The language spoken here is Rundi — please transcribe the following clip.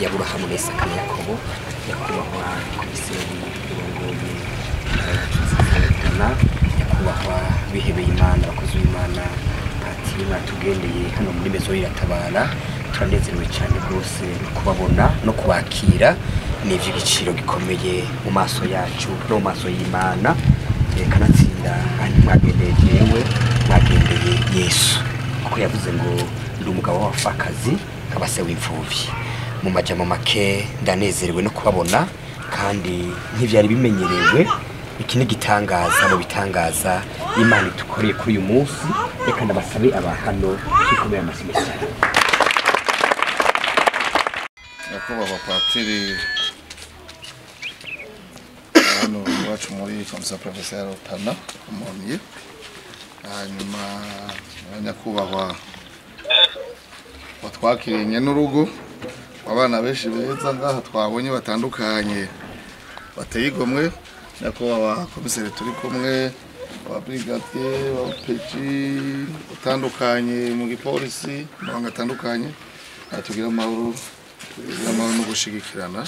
ya Aburahamu na Isaka na Yakobo. Nyakubahwa komiseri urongoye intara yacu nziza ya Rutana, nyakubahwa bihebeye Imana, abakozi b'Imana, patiri mwatugendeye hano muri Maison Iratabara, turanezerewe cyane rwose no kubabona no kubakira. Ni ivy'igiciro gikomeye mu maso yacu no mu maso y'Imana. Kanatsinda kandi mwagendeye jewe, mwagendeye Yesu, kuko yavuze ngo ndi umugabo w'abapfakazi nkaba se w'imfuvyi. Mu majambo make, ndanezerewe no kubabona kandi ntivyari bimenyerewe. Iki ni igitangaza mu bitangaza Imana itukoreye kuri uyu munsi. Reka ndabasabe aba hano twikomere amashyi menshi cyane. Nyakubahwa patiri hano iwacu muri Commission Provinciale Rutana Umonye, hanyuma nyakubahwa watwakiriye n'urugo abana benshi beza ngaha twabonye batandukanye bateye igomwe, nyakubahwa komiseri turi kumwe, aba brigadier, aba OPJ batandukanye mu gipolisi, amabanga atandukanye, tugira amahoro, tugira amahoro no gushigikirana.